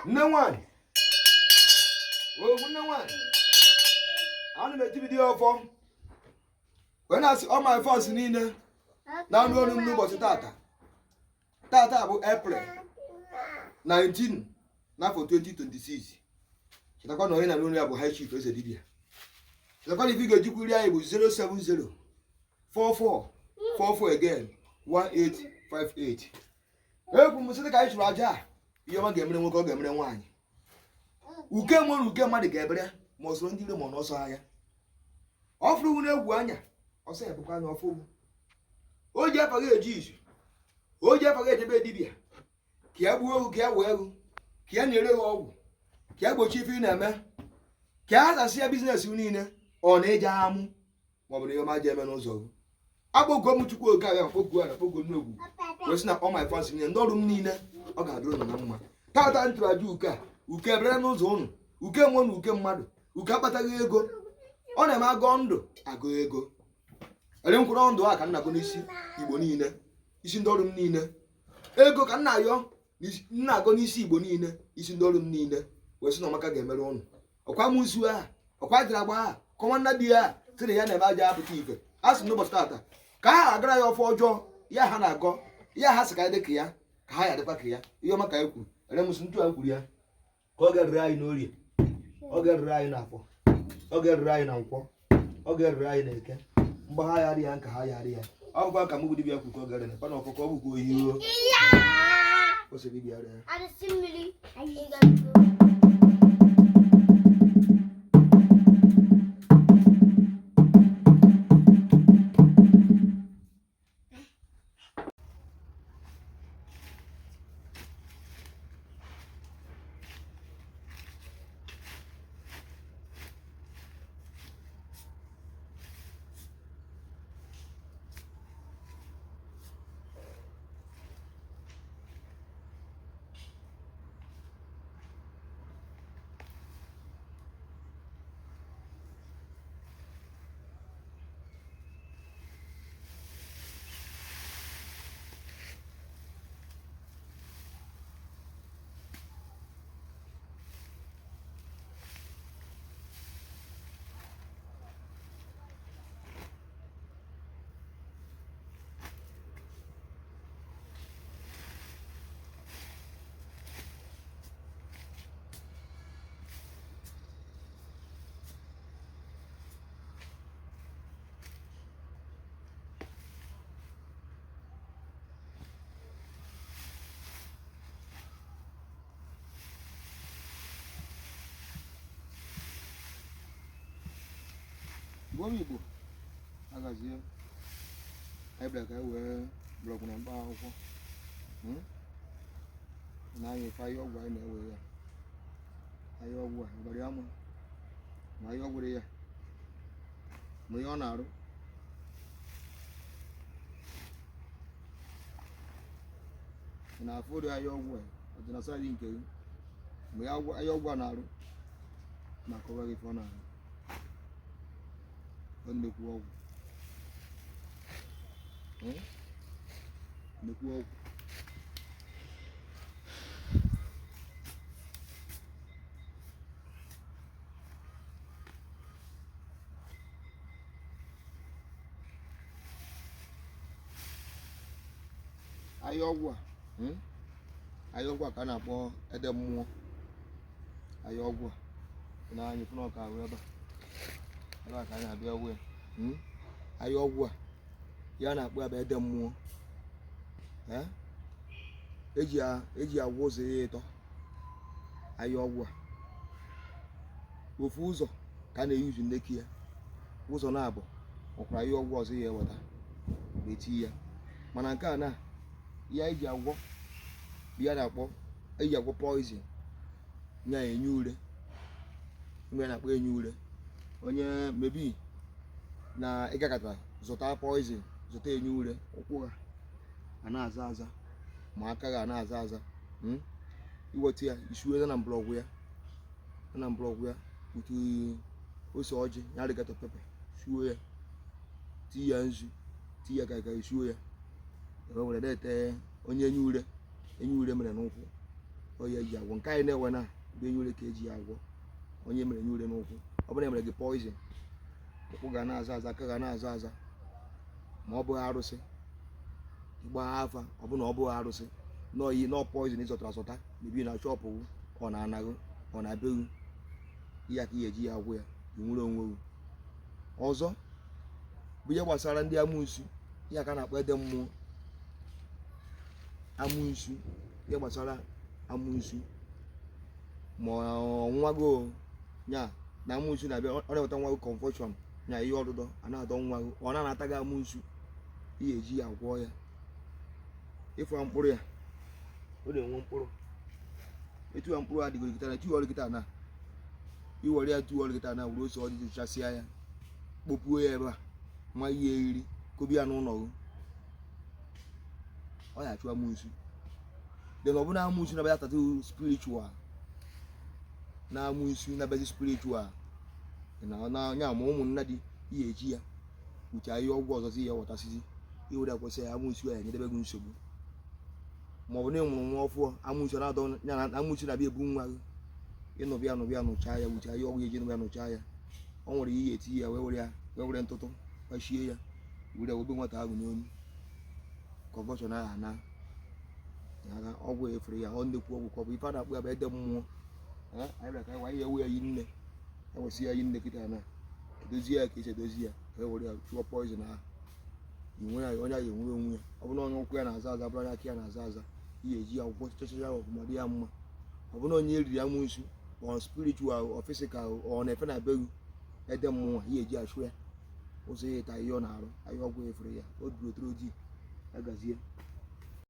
Nne nwanyị, ogwu nne nwanyị, ana m etibido ya ọfọ wee na-asị all my fans niile na-anụ olu m n'ụbọchị tata. Tata bụ April 19 n'afọ 2026. Chetakwa na onye na-anụ olu ya bụ High Chief Eze Dibia. Chetakwa na ife ị ga-ejikwuri anyị bụ 070 44 44 again 1858. Ekwu m sị ka anyị chụrụ aja a, ihe ọma ga-emere nwoke, ọ ga-emere nwaanyị. Uke nwere uke mmadụ ga-ebere ma ọ soro ndị iro ma ọ n'ọsọ agha. Ọ fụrụ na-egwu anya ọsọ ya bụkwa anya ọfụ. O ji afa gị eji izu, o ji afa gị ejebe dibịa ka ya gbuo egwu, ka ya wee egwu, ka ya na-ere gị ọgwụ, ka ya gbochie ife ị na-eme, ka ya zasị ya business niile ọ na-eje amụ ma ọ bụ na ihe ọma ji eme n'ụzọ gị. Akpọkuo m Chukwu oke abịa, kpọkuo ala, kpọkuo nnegwu, wee sị na all my fans niile, ndị ọrụ m niile, ọ ga-adịrị ụnụ na mma. Tata m tụrụ aja uke a, uke ebere n'ụzọ ụnụ, uke nwe na uke mmadụ, uke akpataghị ego, ọ na-eme agọ ndụ agụ ego. Ere nkwụrụ ndụ a ka m na-agụ n'isi Igbo niile, isi ndị ọrụ m niile. Ego ka m na-ayọ, m na-agọ n'isi Igbo niile, isi ndị ọrụ m niile, wee sị na ọmaka ga-emere ụnụ. Ọkwa musu a, ọkwa jiri agba a, kọnwa nna di ya sị na ya na-eme aja apụta ife. A sị n'ụbọchị tata ka ha agara ya ọfọ ọjọọ ya ha na-agọ ya, ha sị ka anyị dị ka ya, ka ha ya dịkwa ka ya. Ihe ọma ka anyị kwuru. Ere m sị ntu a kwuru ya ka ọ ga-erere anyị n'orie, ọ ga-erere anyị n'afọ, ọ ga-erere anyị na nkwọ, ọ ga-erere anyị na eke. Mgbe ha yarị ya nka ha yarị ya, ọ bụkwa ka mụ bụ dibịa kwu ka ọ ga-ere na ọfọ ka ọ bụkwa oyi o o siri dibịa ree. Arụsị mmiri anyị ga-go. Igbo Igbo agazie, anyị bịara ka anyị wee mgbọrọgwụ na mkpa akwụkwọ na anyị ife ahịa ọgwụ anyị na-ewe ya ahịa ọgwụ a ọbara ya mụ ma ahịa ọgwụ dị ya ma ihe ọ na-arụ. Ị na-afụ ụdị ahịa ọgwụ a ọ dị na side nke gị mgbe ya ahịa ọgwụ a na-arụ ma kọwa gị ife ọ na-arụ. Ọ nnekwu ọgwụ, nnekwu ọgwụ. Ahịa ọgwụ a, ahịa ọgwụ a ka a na-akpọ ede mmụọ. Ahịa ọgwụ a na anyị fụna ọka ahụ ebe a, ebe a ka anyị na-abịa ọgwụ ya. Ahịa ọgwụ a ya na-akpọ ya bụ ede mmụọ. Eji agwọ ụzọ ya ịtọ. Ahịa ọgwụ a ofu ụzọ ka a na-eyuzu nneki ya, ụzọ na-abụ ọkwara ahịa ọgwụ ọzọ ya eweta eti ya. Mana nke a na ya eji agwọ ya na-akpọ eji agwọ poison nya enye ure, mgbe na-akpọ enye ure. Onye mebi na ịgakọta zụta poison, zụta enye ure, ụkwụ ha a na-aza aza ma aka ha na-aza aza, iweta ya isuo na mgbọrọgwụ ya, na mgbọrọgwụ ya utu ose ọjị ya alligator pepper, suo ya, tii ya nzu, tii ya ka suo ya, ebe were na-ete onye enye ure, enye ure mere n'ụkwụ. Ọ ya eji agwọ nke anyị na-ewe na bụ enye ure ka eji ya agwọ. Onye mere nye ure n'ụkwụ, ọ bụrụ na emere gị poison, ụkwụ ga na-aza aza, aka ga na-aza aza, ma ọ bụghị arụsị ịgba afa, ọ bụ na ọ bụghị arụsị nọọ iyi nọọ poison ịzọtara azọta mebi na shop, ọ na-anaghị ọ na-abịaghị ya ka ị ga-eji ya agwụ ya, i nwere onwe gị. Ọzọ bụ ihe gbasara ndị amụnsu, ya ka a na-akpọ ede mmụọ amụnsu. Ihe gbasara amụnsu, ma nwa gị nya na amụnsu na-abịa, ọ na-eweta nwa gị confusion, nya ihe ọdụdọ a na-adọ nwa gị, ọ na-anata gị amụnsu, ị ga-eji ya gwọọ ya. Ịfụ mkpụrụ ya, ọ na-enwe mkpụrụ etu ya, mkpụrụ adịgoro kịta na etu ọrụ kịta na iwere ya tuo ọrụ kịta na were ose ọjị chasịa ya, kpopuo ya ebe a, nwa ihe eriri kobi ya n'ụlọ gị, ọ ya achụ amụnsu. Then ọ bụrụ na amụnsu na-abịa tatu spiritual, na amụnsu na-abịazi spiritual na anya ma ụmụnna dị, ihe eji ya uche ahịa ọgwụ ọzọ si ya ghọtasịzi iwere akwụsị ya, amụnsu ya enyedebe gị nsogbu. Ma ọ bụ na ị mụrụ nwa ọfụọ, amụnsu na-adọ ya na amụnsu na-abịa ebu nwa gị, ịnụbịa nụbịa nụchaa ya, uche ahịa ọgwụ eji nụbịa nụchaa ya, ọ nwere ihe etinye ya, wee were ya, wee were ntụtụ kwachie ya, were webe nwata ahụ n'onu, convulsion ahụ ana ya. Ọgwụ efere ya, ọ nnekwu ọgwụ ka ọ bụ. Ife a na-akpọ ya bụ ede mmụọ. Anyị bịara ka anyị ewu ya yi nne, ewesị ya yi nne kịta na edozi ya ka esi edozi ya, wee were ya chụọ poison ahụ, inwe ya, onye ahụ enwere onwe ya. Ọ bụrụ na onye ụkwụ ya na-aza aza, bụrụ onye aka ya na-aza aza, ihe eji ya akwụkwọ chacha ya ọfụma, dị ya mma. Ọ bụrụ na onye eriri amụnsu, ọ spiritual, ọ physical, ọ na-efe na be gị, ede mmụọ ihe eji achụ ya ụzọ ya, ịta ihe ọ na-arụ ahịa ọgwụ efere ya, o duru otoro di ya gazie.